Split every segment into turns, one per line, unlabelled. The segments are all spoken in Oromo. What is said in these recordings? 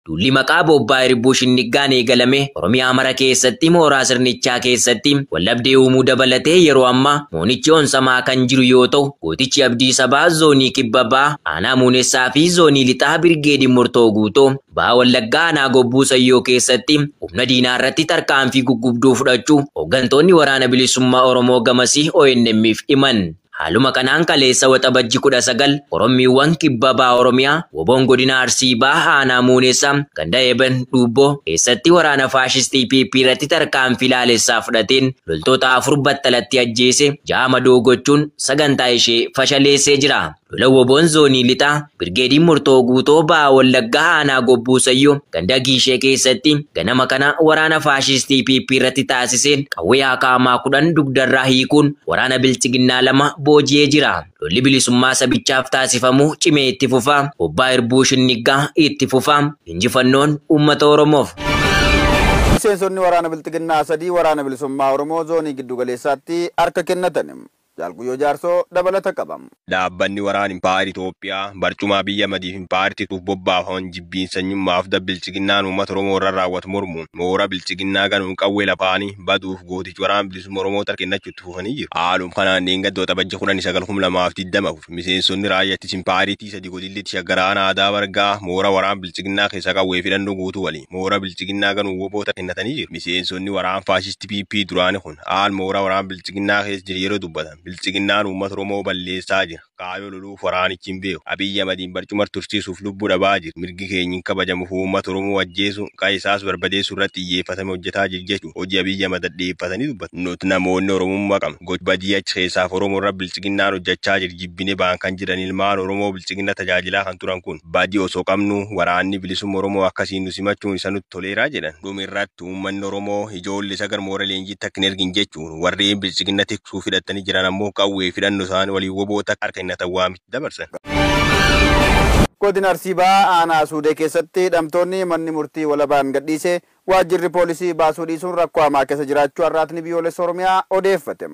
Duulli maqaa bobbaa Irbuu Shinniggaan eegalame Oromiyaa mara keessatti mooraa sirnichaa keessatti wallabdee uumuu dabalatee yeroo ammaa moonichi onsamaa kan jiru yoo ta'u, gootichi Abdii Sabaa zoonii Kibba Bahaa aanaa Muunessaa fi zoonii Lixaa Birgeedii Murtoo Guutoo Baha Wallaggaa aanaa Gobbuu Sayyoo keessatti humna diinaa irratti tarkaanfii guggubduu fudhachuu hooggantoonni waraana bilisummaa Oromoo gamasii ONM'if himan. Haaluma kanaan kaleessa Waxabajji 19 Orommiiwwan Kibba Baha Oromiyaa Woboon godina Arsii Baha aanaa Muunessaa ganda Eeben Dhuubboo keessatti waraana faashistii PP irratti tarkaanfii laalessaa fudhateen loltoota 4 battalatti ajjeese 6 madoo gochuun sagantaa ishee fashaleessee jira. Lola Woboon zoonii Lixaa Birgeediin Murtoo Guutoo Baha Wallaggaa aanaa Gobbuu Sayyoo ganda Giishee keessatti ganama kana waraana faashistii PP irratti taasiseen qawwee akaamaa 10 dugdarraa hiikuun waraana bilchiginnaa 2 booji'ee jira. Lolli bilisummaa sabichaaf taasifamu cimee itti fufa. Bobbaa Irbuu Shinniggaa itti fufa. Injifannoon uummata Oromoof.
Miseensonni waraana bilchiginnaa 3 waraana bilisummaa Oromoo zoonii giddugaleessaatti harka kennatan. Jaalguyyoo Jaarsoo dabalata qabam.
Dhaabbanni waraana Impaayar Itoophiyaa barcumaa biyya madiif Impaayar tituuf bobbaafaman jibbiin sanyummaaf bilchiginnaan uummata Oromoo irra raawwatu mormuun moora bilchiginnaa ganuun qawwee lafaanii baduuf gootichi waraana bilisummaa Oromoo kennachuu itti fufanii jiru. Haaluma kanaan dheengadda Waxabajji 19,2024 miseensonni raayyaa ittisa Impaayariitii 3 godillitti Shaggar aanaa Aadaa Bargaa moora waraana bilchiginnaa keessa qawwee fidhannoo guutuu waliin moora bilchiginnaa ganuun woboota kennatanii jiru. Miseensonni waraana faashistii PP duraanii kun haal moora waraana bilchiginnaa keessa jiru yeroo dubbatan bilchiginnaan uummata Oromoo balleessaa jira. Kaayyoo loluuf waraanichi hin beeku. Abiyyi Ahmadiin barcuma tursiisuuf lubbuu dhabaa jira. Mirgi keenya hin kabajamu uummata Oromoo ajjeesu qa'isaas barbadeessuu irratti xiyyeeffatame hojjetaa jira jechuun hojii Abiyyi Ahmad dhadheeffatanii dubbatu. Nuti namoonni Oromummaa qabna. Gochi badii achi keessaaf Oromoo irra bilchiginnaan hojjechaa jira. Jibbine ba'an kan jiran ilmaan Oromoo bilchiginna tajaajilaa kan turan kun badii osoo qabnu waraanni bilisummaa Oromoo akkasiin nu simachuun isa nutti toleeraa jedhan. Dhuma irratti uummanni Oromoo ijoollee isa gara moora leenjiitti akka hin ergin jechuun warreen bilchiginna tiksuu fidhatanii jiran ammoo qawwee fidhannu isaan waliin woboota harka kennatan waamicha dabarsan.
Godina Arsii Bahaa aanaa Suudee keessatti hidhamtoonni manni murtii walabaan gadhiise waajjirri poolisii baasuu dhiisuun rakkoo hamaa keessa jiraachuu har'aatni biyyoolessa Oromiyaa odeeffate.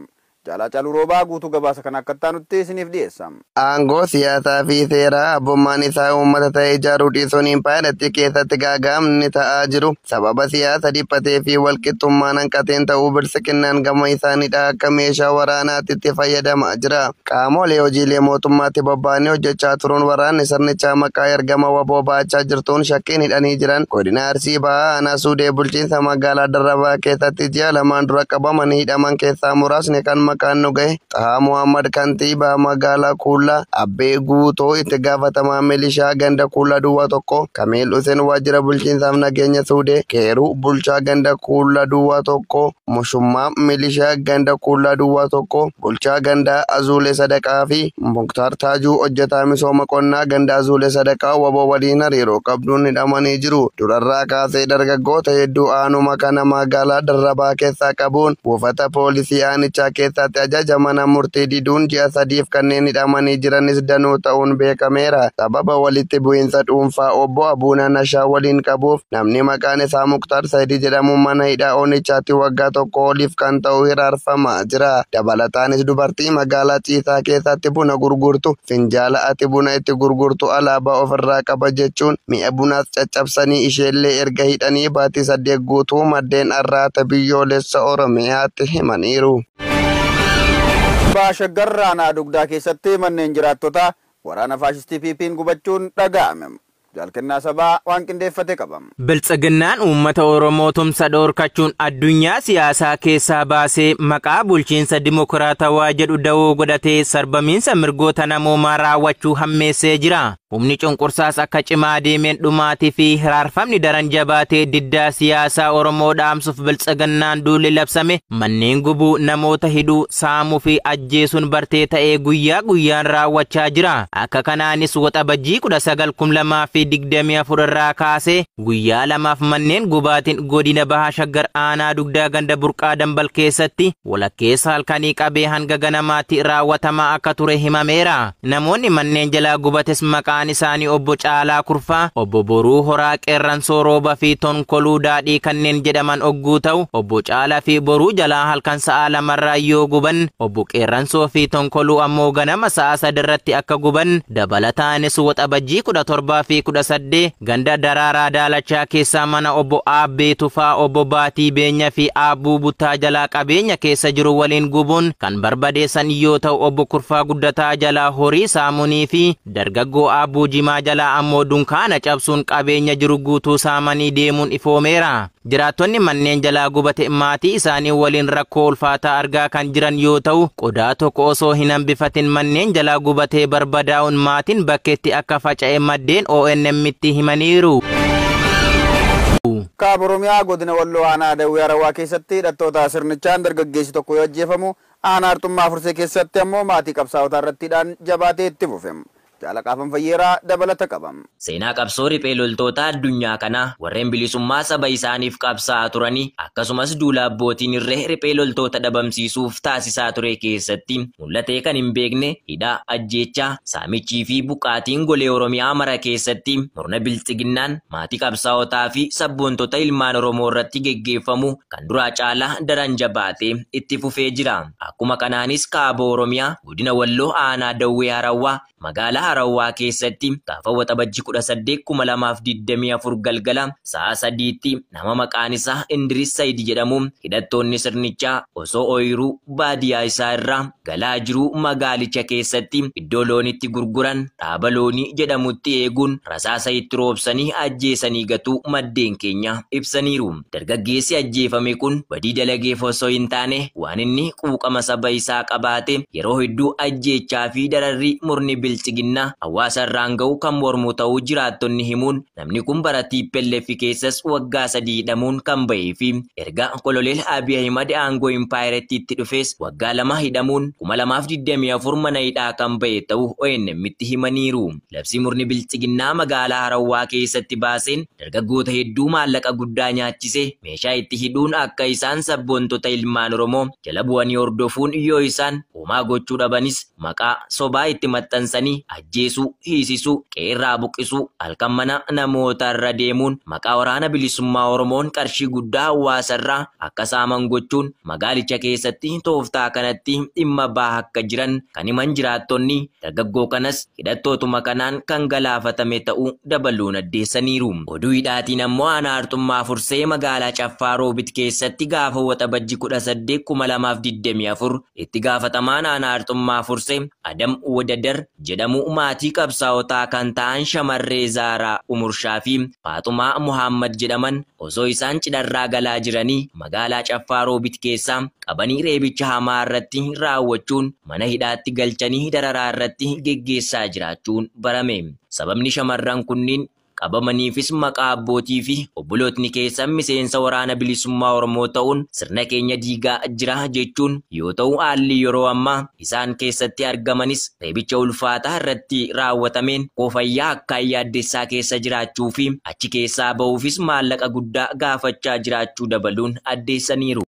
Jaalaa Caaluu Roobaa guutuu gabaasa kana akka taanutti isiniif dhiyeessa.
Aangoo siyaasaa fi seeraa abbummaan isaa uummata ta'e ijaaruu dhiisuun impaayiraatti keessatti gaagaamni ta'aa jiru. Sababa siyaasa dhiphatee fi walqixxummaan hanqateen ta'uu bilchiginnaan gama isaaniidha akka meeshaa waraanaatti itti fayyadamaa jira. Qaamolee hojiilee mootummaatti bobba'anii hojjechaa turuun waraanni sirnichaa maqaa ergama waboo baachaa jirtuun shakkiin hidhanii jiran godina Arsii Bahaa aanaa Suudee bulchiinsa magaalaa Darrabaa keessatti ji'a lamaan dura qabamanii hidhaman keessaa muraasni kan maqaan nu gahe Xahaa Muhammad kantiibaa magaalaa Kuullaa, Abbee Guutoo itti gaafatamaa milishaa ganda Kuullaa Duwwaa 1, Kamiil Huseen waajjira bulchiinsaaf nageenya Suudee, Keeruu bulchaa ganda Kuullaa Duwwaa 1, Mushummaa milishaa ganda Kuullaa Duwwaa 1, bulchaa ganda Azuulee Sadaqaa fi Muktaar Taajuu hojjetaa misooma qonnaa ganda Azuulee Sadaqaa waboo waliin hariiroo qabduun hidhamanii jiru. Durarraa kaasee dargaggoota hedduu aanuma kana magaalaa Darrabaa keessaa qabuun buufata poolisii aanichaa keessatti ajaja mana murtii diduun ji'a 3 kanneen hidhamanii jiranis danuu ta'uun beekameera. Sababa walitti bu'iinsa dhuunfaa obbo Abuuna Nashaa waliin qabuuf namni maqaan isaa Muktaar Saayidii jedhamu mana hidhaa Oonichaatti waggaa 1 oliif kan ta'u hiraarfamaa jira. Dabalataanis dubartii magaalaa Ciisaa keessatti buna gurgurtu finjaala ati buna itti gurgurtu alaabaa ofirraa qaba jechuun mi'a bunaas caccabsanii isheellee erga hidhanii baatii 8 guutuu maddeen arraata biyyoolessa Oromiyaatti himaniiru.
Baashaggar aanaa Dugdaa keessatti manneen jiraattotaa waraana faashistii PP'n gubachuun dhaga'ame. Jaalkennaa sabaa waan qindeeffate qaba.
Biltsiginnaan uummata Oromoo tumsa dhoorkachuun addunyaa siyaasaa keessaa baasee maqaa bulchiinsa dimokiraatawaa jedhu dawoo godhatee sarbamiinsa mirgoota namoomaa raawwachuu hammeessee jira. Humni cunqursaas akka cimaa deemeen dhumaatii fi hiraarfamni daran jabaatee diddaa siyaasaa Oromoo dhaamsuuf biltsiginnaan duulli labsame manneen gubuu, namoota hidhuu, saamuu fi ajjeesuun bartee ta'ee guyyaa guyyaan raawwachaa jira. Akka kanaanis Waxabajjii 19,2024 irraa kaasee guyyaa lamaaf manneen gubaatiin godina Bahaa Shaggar aanaa Dugdaa ganda Burqaa Dambal keessatti walakkeessa halkanii qabee hanga ganamaatti raawwatamaa akka ture himameera. Namoonni manneen jalaa gubates maqaan Maqaan isaanii Obbo Caalaa Kurfaa, Obbo Boruu Horaa Qeerransoo Rooba fi Tonkoluu Daadhii kanneen jedhaman ogguu ta'u, Obbo Caalaa fi Boruu jalaa halkan sa'a 2 yoo guban, Obbo Qeerransoo fi Tonkoluu ammoo ganama sa'a 3 irratti akka guban. Dabalataanis Waxabajjii 17 fi 18 ganda Daraaraa Daalachaa keessaa mana Obbo Aabbee Tufaa, Obbo Baatii Beenya fi Aabbuu Buttaa jalaa qabeenya keessa jiru waliin gubuun kan barbadeessan yoo ta'u, Obbo Kurfaa Guddataa jalaa horii saamunii fi dargaggoo Aabbuu Jimaa jalaa ammoo dunkaana cabsuun qabeenya jiru guutuu saamanii deemuun ifoomeera. Jiraattonni manneen jalaa gubate maatii isaanii waliin rakkoo ulfaataa argaa kan jiran yoo ta'u, qodaa tokko osoo hin hambifatin manneen jalaa gubatee barbadaa'uun maatiin bakkeetti akka faca'e maddeen ONM'tti himaniiru.
Kaaba Oromiyaa godina Walloo aanaa Dawwee Harawaa keessatti hidhattoota sirnichaan dargaggeessi tokko yoo ajjeefamu, aanaa Arxummaa Fursee keessatti ammoo maatii qabsaa'otaa irratti hidhaan jabaatee itti fufe. Jaalaqaafan Fayyeeraa dabalata qaba.
Seenaa qabsoo riphee loltoota addunyaa kanaa warreen bilisummaa saba isaaniif qabsaa'aa turanii akkasumas duula abbootiin irree riphee loltoota dhabamsiisuuf taasisaa ture keessatti mul'atee kan hin beekne hidhaa, ajjeechaa, saamichii fi buqqaatiin golee Oromiyaa mara keessatti murna bilxiginnaan maatii qabsaa'otaa fi sabboontota ilmaan Oromoo irratti geggeeffamu kan duraa caalaa daran jabaatee itti fufee jira. Akkuma kanaanis kaaba Oromiyaa godina Walloo aanaa Dawwee Harawwaa magaalaa Harawwaa keessatti gaafa Waxabajjii 18,2024 galgala sa'a 3tti nama maqaan isaa Indiris Sayid jedhamu hidhattoonni sirnichaa osoo ooyiruu baadiyyaa isaa irraa galaa jiruu magaalicha keessatti iddoo loonitti gurguran dhaaba loonii jedhamutti eeguun rasaasa itti roobsanii ajjeesanii gatuu maddeen keenya ibsaniiru. Dargaggeessi ajjeefame kun badii dalageef osoo hin taane waan inni quuqama saba isaa qabaate yeroo hedduu ajjeechaa fi dararri murni bilxiginnaa hawaasa irraan ga'u kan mormu ta'uu jiraattonni himuun, namni kun bara TPLF keessas waggaa 3 hidhamuun kan bahee fi erga Koloneel Abiy Ahimad aangoo Impaayiretiitti dhufes waggaa 2 hidhamuun 2024 mana hidhaa kan bahe ta'uu ONM'tti himaniiru. Labsii murni bilxiginnaa magaalaa Harawwaa keessatti baaseen dargaggoota hedduu maallaqa guddaa nyaachise meeshaa itti hidhuun akka isaan sabboontota ilmaan Oromoo jala bu'anii hordofuun yoo isaan homaa gochuu dhabanis maqaa sobaa itti maxxansanii ajjeesuu, hiisisuu, qeerraa buqqisuu, halkan mana namoota irra deemuun maqaa waraana bilisummaa Oromoon qarshii guddaa hawaasa irraa akka saaman gochuun magaalicha keessatti tooftaa kanatti dhimma bahaa akka jiran kan himan jiraattonni, dargaggoo kanas hidhattootuma kanaan kan galaafatame ta'uu dabaluun addeessaniiru. Oduu hidhaatiin ammoo aanaa Arxummaa Fursee magaalaa Caffaa Roobit keessatti gaafa Waxabajjii 18,2024 itti gaafatamaan aanaa Arxummaa Fursee Adam Wadadar jedhamu maatii qabsaa'otaa kan ta'an shamarree Zaaraa Umurshaa fi Faaxumaa Muhammad jedhaman osoo isaan cidharraa galaa jiranii magaalaa Caffaa Roobit keessaa qabanii reebicha hamaa irratti raawwachuun mana hidhaatti galchanii dararaa irratti geggeessaa jiraachuun barame. Sababni shamarran kunniin qabamaniifis maqaa abbootii fi obbolootni keessan miseensa waraana bilisummaa Oromoo ta'uun sirna keenya diigaa jira jechuun yoo ta'u, haalli yeroo ammaa isaan keessatti argamanis reebicha ulfaataa irratti raawwatameen kofayyaa akka yaaddessaa keessa jiraachuu fi achi keessaa ba'uufis maallaqa guddaa gaafachaa jiraachuu dabaluun addeessaniiru.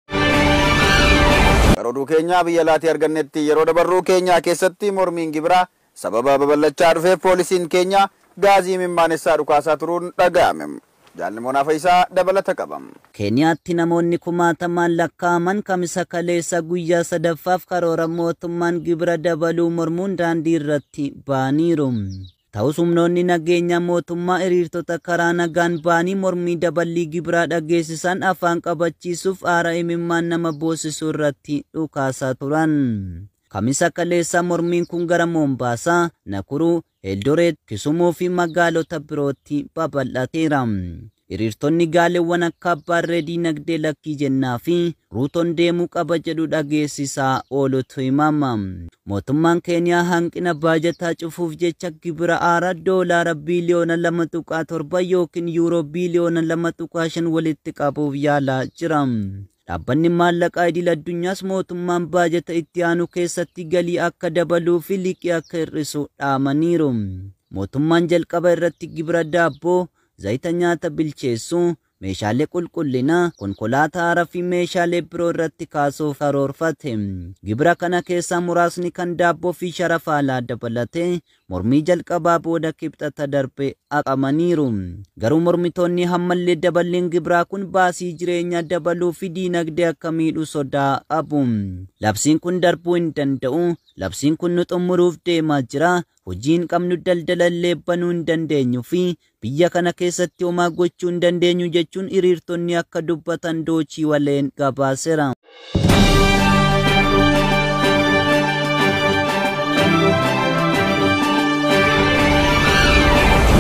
Oduu keenyaa biyya alaatii argannetti yeroo dabarruu keenyaa keessatti mormiin gibiraa sababa babal'achaa dhufeef poolisiin keenya gaazii mimmaanessaa dhukaasaa turuun dhaga'ame. Jaalli Faayisaa dabalata qaba.
Keeniyaatti namoonni kumaatamaan lakkaa'aman kamisa kaleessa guyyaa sadaffaaf karoora mootummaan gibira dabaluu mormuun daandii irratti ba'aniiru. Ta'us humnoonni nageenya mootummaa hiriirtota karaa nagaan ba'anii mormii daballii gibiraa dhageessisan afaan qabachiisuuf aara imimmaan nama boosisuu irratti dhukaasaa turan. Kamisa kaleessa mormiin kun gara Moombaasaa, Nakuruu, Eldoret, Kisumuu fi magaalota birootti babal'ateera. Hiriirtonni gaaleewwan akka Abbaarree diinagdee lakkii jennaa fi Ruutoon deemuu qaba jedhu dhageessisaa oolutu himama. Mootummaan Keeniyaa hanqina baajataa cufuuf jecha gibira haaraa doolaara biiliyoona 2.7 yookiin yuuroo biiliyoona 2.5 walitti qabuuf yaalaa jira. Dhaabbanni maallaqaa idil addunyaas mootummaan baajata itti aanu keessatti galii akka dabaluu fi liqii akka hir'isu dhaamaniiru. Mootummaan jalqaba irratti gibira daabboo, zayita nyaata bilcheessuu, meeshaalee qulqullinaa, konkolaataa haaraa fi meeshaalee biroo irratti kaasuuf karoorfate. Gibira kana keessaa muraasni kan daabboo fi sharafa alaa dabalatee Mormii jalqabaa booda Kibxata darbe haqamaniiru. Garuu mormitoonni hammallee daballiin gibiraa kun baasii jireenyaa dabaluu fi diinagdee akka miidhu sodaa qabu. Labsiin kun darbuu hin danda'u. Labsiin kun nu xumuruuf deemaa jira. Hojii hin qabnu, daldala illee banuu hin dandeenyu fi biyya kana keessatti homaa gochuu hin dandeenyu jechuun hiriirtonni akka dubbatan Doochii Waleen gabaaseera.